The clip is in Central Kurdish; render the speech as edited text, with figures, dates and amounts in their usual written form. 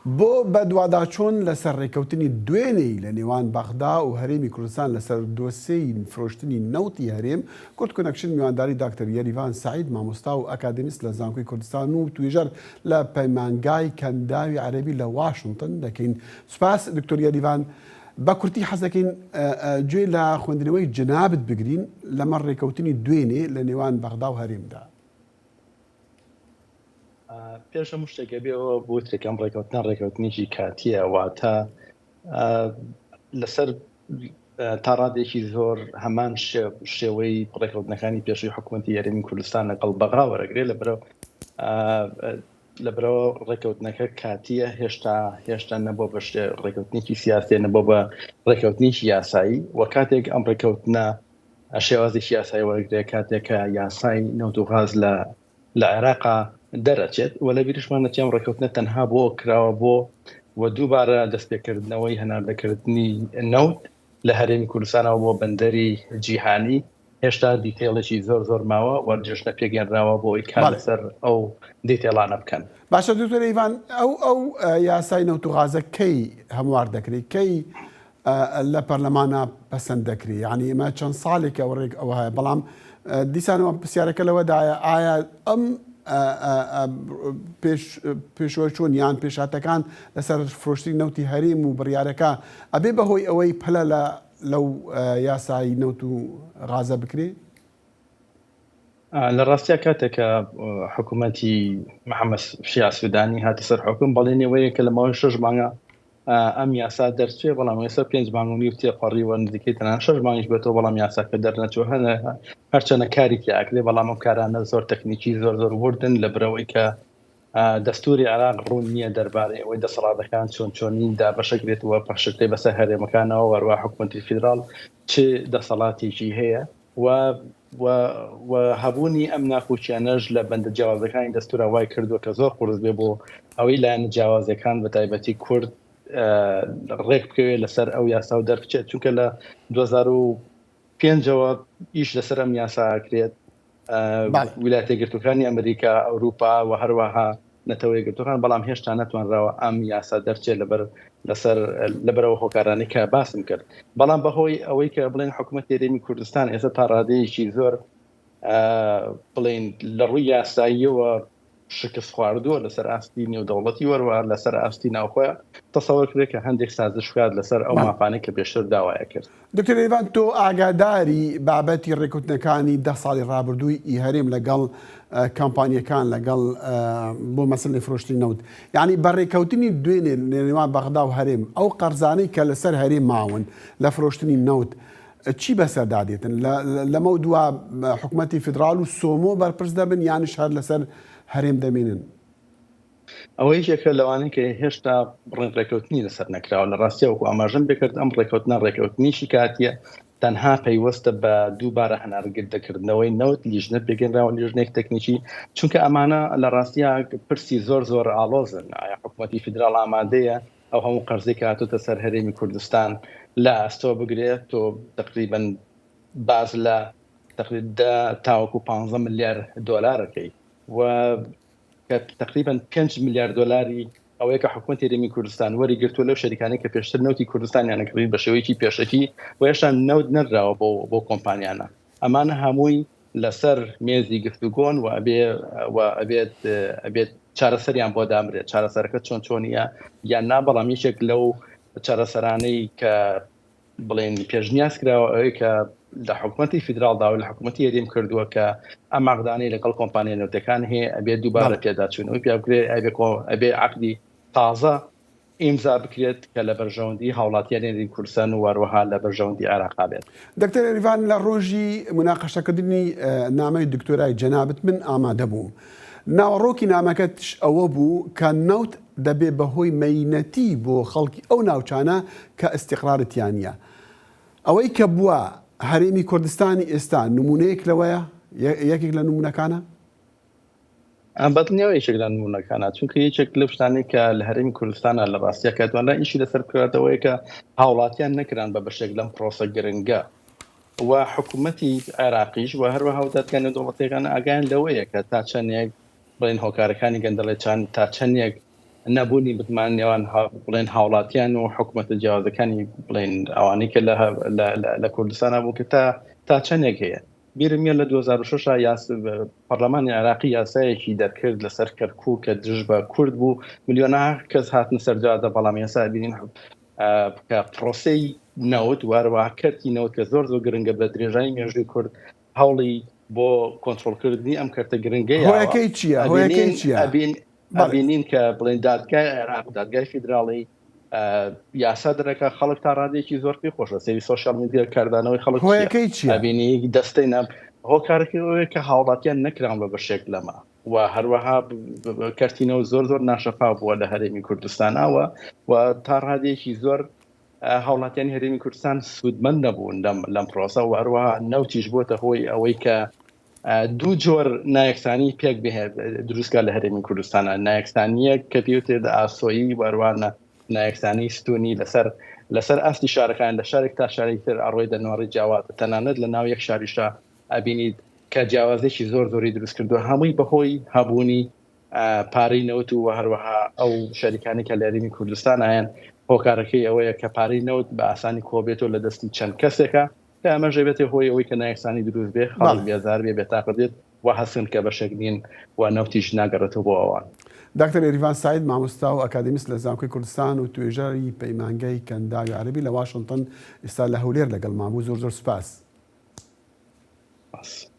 بۆ بەدواداچوون لەسەر رێککەوتنی دوێنێی لە نێوان بەغدا و هەرێمی کوردستان لەسەر دۆسێی فرۆشتنی نەوتی هەرێم، کوردکۆنەکشن میوانداری داکتەر یەریڤان سەعید مامۆستا و ئەکادیمیست لە زانکۆی کوردستان و توێژەر لە پەیمانگای کەنداوی عەرەبی لە واشنتن دەکەین. سوپاس دکتۆر یەریڤان. بە کورتی حەز دەکەین گوێ لە خوێندنەوەی جەنابت بگرین لەمەڕ رێککەوتنی دوێنێ لە نێوان بەغدا و هەرێمدا. پێش هەموو شتێک ئەبێ ئەوە بوترێ کە ئەم ڕێکەوتنە ڕێکەوتنێکی کاتییە، واتە لەسەر تا ڕادێکی زۆر هەمان شێوەی ڕێکەوتنەکانی پێشووی حکوومەتی هەرێمی کوردستان لەگەڵ بەغا وەرەگرێ لەبەرەوە لەبەرەوە ڕێکەوتنەکە کاتیە هێشتا هێشتا نەبووە بە ڕێکەوتنێکی سیاسیە نەبووە بە ڕێکەوتنێکی یاسایی و کاتێک ئەم ڕێکەوتنە شێوازێکی یاسایی وەرگێ کاتێک کە یاسای نەوت و غاز لە لە عێراقا دەرەچێت و لە بیرشمان نەچێ ئەم ڕێککەوتنە تەنها بۆ کراوە بۆ و دووبارە دەستپێکردنەوەی هەناردەکردنی نەوت لە هەرێمی کوردستانەوە بۆ بەندەری جیهانی هێشتا detail ێکی زۆر زۆر ماوە و لیژنە پێکهێنراوە بۆ ئەوەی کار لەسەر ئەو detail انە بکەن. باشە دکتۆر ئیڤان ئەو ئەو یاسای نەوت و غازە کەی هەموار دەکرێت کەی لە پەرلەمانا پەسەند دەکرێ یانی ئێمە چەند ساڵێکە ئەو ڕێک ئەوە هەیە بەڵام دیسانەوە پرسیارەکە لەوەدایە ئایا ئەم پێش پێشوەچوون یان پێشاتەکان لەسەر فرۆشتنی نەوتی هەرێم و بڕیارەکە ئەبێ بەهۆی ئەوەی پەلە لە لەو یاسای نەوت و غازە بکرێ؟ لە ڕاستیا کاتێک کە حکوومەتی محەممەد شیاع سوودانی هاتە سەر حکوم بەڵێنی ئەوەیە کە لە ماوەی شەش مانگە ئەم یاسا دەرچێ بەڵام ئێستا پێنج مانگ و نیو تێپەڕیوە نزیکەی تەنان شەش مانگیش بێتەوە بەڵام یاساکە دەرنەچووە هەنە هەرچەنە کاری تیاکرێ بەڵام ئەم کارانە زۆر تەکنیکی زۆر زۆر وردن لە برەوەی کە دەستوری عێراق ڕوون نییە دەربارەی ئەوەی دەسەڵاتەکان چۆن چۆنی دابەشەکرێت و پەخشکرێ بەسەر هەرێمەکانەوە وەروە حکوومەتی فیدراڵ چ دەسەڵاتێکی هەیە و و و هەبوونی ئەم ناکۆکیانەش لە بەندە جیاوازەکانی دەستورا وای کردووە کە زۆر قورس بێ بۆ ئەوەی لایەنە جیاوازەکان بە تایبەتی کورد ڕێک بکەوێت لەسەر ئەو یاسا و دەربچێت چونکە لە 2005ەوە ئیش لەسەر ئەم یاسا کرێت ویلایەتە یەکگرتووەکانی ئەمریکا، ئەوروپا و هەروەها نەتەوە یەکگرتووەکان، بەڵام هێشتا نەتوانراوە ئەم یاسا دەرچێت لەبەر لەسەر لەبەرەوە هۆکارانەی کە باسم کرد. بەڵام بەهۆی ئەوەی کە بڵێن حکوومەتی هەرێمی کوردستان ئێستا تا ڕادەیەکی زۆر بڵێن لە ڕووی یاساییەوە شکست خواردووە لەسەر ئاستی نێودەوڵەتی وەروە لەسەر ئاستی ناوخۆیە تەسەوەر کرێت کە هەندێک سازش بکات لەسەر ئەو مافانەی کە پێشتر داوایە کرد. دکتۆر ئیڤان تۆ ئاگاداری بابەتی ڕێککەوتنەکانی دە ساڵی ڕابردووی ئی هەرێم لەگەڵ کەمپانیەکان لەگەڵ بۆ مەسەلەی فرۆشتنی نەوت یعنی بە ڕێککەوتنی دوێنێ لە نێوان بەغدا و هەرێم ئەو قەرزانەی کە لەسەر هەرێم ماون لە فرۆشتنی نەوت چی بەسەردا دێتن؟ لەمەو دوا حکومەتی فیدراڵ و سۆمۆ بەرپرس دەبن یانیش هەر لەسەر هەرێم دەمێنن؟ ئەوە یەکێکە لەوانەی کە هێشتا بڕین ڕێکەوتنی لەسەر نەکراوە لە ڕاستیە وەکو ئاماژەم پێکرد ئەم ڕێکەوتنە ڕێکەوتنیشی کاتیە تەنها پەیوەستە بە دووبارە هەناردەکردنەوەی نەوت لیژنە پێکهێنراوە لیژنێک تەکنیکی چونکە ئەمانە لە ڕاستیا پرسی زۆر زۆر ئاڵۆزن ئایا حکوومەتی فیدراڵ ئامادەیە ئەو هەموو قەرزەی کە هاتۆتە سەر هەرێمی کوردستان لە ئەستۆ بگرێت تۆ تقریبا باس لە تقریبا دە تاوەکو 15 ملیار دۆلارەکەی و کە تقریبا 5 ملیار دۆلاری ئەوەیە کە حکوومەتی هەرێمی کوردستان وەری گرتووە لەو شەریکانەی کە پێشتر نەوتی کوردستانیان کڕی بە شێوەیەکی پێشەکی و هێشتا نەوت نەدراوە بۆ بۆ کۆمپانیانە ئەمانە هەمووی لەسەر مێزی گفتوگۆن و ئەبێ و ئەبێت ئەبێت چارەسەریان بۆ دامرێت چارەسەرەکە چۆن چۆنیە یان نا بەڵام یەکێک لەو چارەسەرانەی کە بڵێن پێشنیاز کراوە ئەوەی کە لە حکوومەتی فیدراڵ داوای لە حکوومەتی هەرێم کردووە کە ئەم عەقدانەی لەگەڵ کۆمپانیا نەوتەکان هەیە ئەبێت دووبارە پێداچوونەوەی پیا بکرێت ئەبێ ئەبێ عەقدی تازە ئیمزا بکرێت کە لە بەرژەوەندی هاوڵاتیانی هەرێمی کوردستان و هەروەها لە بەرژەوەندی عێراقا بێت. دکتۆر ئەریڤان لە ڕۆژی موناقەشەکردنی نامەی دکتۆرای جەنابت من ئامادە بووم. ناوەڕۆکی نامەکەتش ئەوە بوو کە نەوت دەبێ بە هۆی مەینەتی بۆ خەڵکی ئەو ناوچانە کە ئیستیقراری تیا نییە. ئەوەی کە بووە هەرێمی کوردستانی ئێستا نموونەیەک لەوەیە؟ یەکێک لە نموونەکانە؟ بەدڵنیاوە یەکێک لە نمونەکانە چونکە یەکێک لەو شتانەی کە لە هەرێمی کوردستانە لە ڕاستیا کە توانرا ئیشی لەسەر بکرێتەوەیە کە هاوڵاتیان نەکران بە بەشێک لەم پرۆسە گرنگە و حکوومەتی عێراقیش و هەروەها و دادگا نێودەوڵەتیەکان ئاگایان لەوەیە کە تا چەندێک بڵێن هۆکارەکانی گەندەڵێ چەند تا چەندێک نەبوونی متمانە نێوان بڵێن هاوڵاتیان و حکوومەتە جیاوازەکانی بڵێن ئەوانەی کە لە کوردستانە بوو کە تا تا چەندێک هەیە بیرم یە لە 2006 یاس پەرلەمانی عێراقی یاسایەکی دەرکرد لەسەر کەرکوک کە دژ بە کورد بوو ملیۆنەها کەس هاتنە سەر جادە بەڵام ئێستا بینین کە پرۆسەی نەوت وارەوە کەرتی نەوت کە زۆر زۆر گرنگە بە درێژایی مێژووی کورد هەوڵی بۆ کۆنترۆڵکردنی ئەم کەرتە گرنگەیە هۆیەکەی چییە؟ هۆیەکەی چییە؟ ئەبینین کە بڵێن دادگای عێراق دادگای فیدراڵی یاسا دەرەکە خەڵک تا ڕادێکی زۆر پێ خۆشە سەیری سۆشیال میدیا کاردانەوەی خەڵک هۆیەکەی چییە؟ ئەبینی دەستەی نام هۆکارەکەی ئەوەیە کە هاوڵاتیان نەکراون بە بەشێک لەمە و هەروەها کەرتی نەوت زۆر زۆر ناشەفاف بووە لە هەرێمی کوردستانەوە و تا ڕادێکی زۆر هاوڵاتیانی هەرێمی کوردستان سوودمەند نەبوون لەم لەم پرۆسە و هەروەها نەوتیش بۆتە هۆی ئەوەی کە دوو جۆر نایەکسانی پێک بهێت دروستکە لە هەرێمی کوردستانە نایەکسانیەک کە پێوتێت ئاسۆیی وەروانە نایەکسانی ستونی لەسەر لەسەر ئاستی شارەکان لە شارێک تا شارێکی تر ئەڕۆی دەنۆڕی جیاوازە تەنانەت لە ناو یەک شاریشا ئەبینیت کە جیاوازێکی زۆر زۆری دروست کردووە هەمووی بەهۆی هەبوونی پارەی نەوت و هەروەها ئەو شەریکانی کە لە هەرێمی کوردستان هەیەن هۆکارەکەی ئەوەیە کە پارەی نەوت بە ئاسانی کۆبێتەوە لە دەستی چەند کەسێکە کە ئەمەش دەبێتە هۆی ئەوەی کە نایەکسانی دروست بێ، خەڵک بێزار بێ، بێتاقەت بێت و هەستن کە بەشێک نین و نەوتیش ناگەڕێتەوە بۆ ئەوان. داکتەر ئێریڤان سەعید، مامۆستا و ئەکادیمیست لە زانکۆی کوردستان و توێژەری پەیمانگای کەنداوی عەرەبی لە واشنتن، ئیستا لە هەولێر لەگەڵمان بوو، زۆر زۆر سوپاس. سوپاس.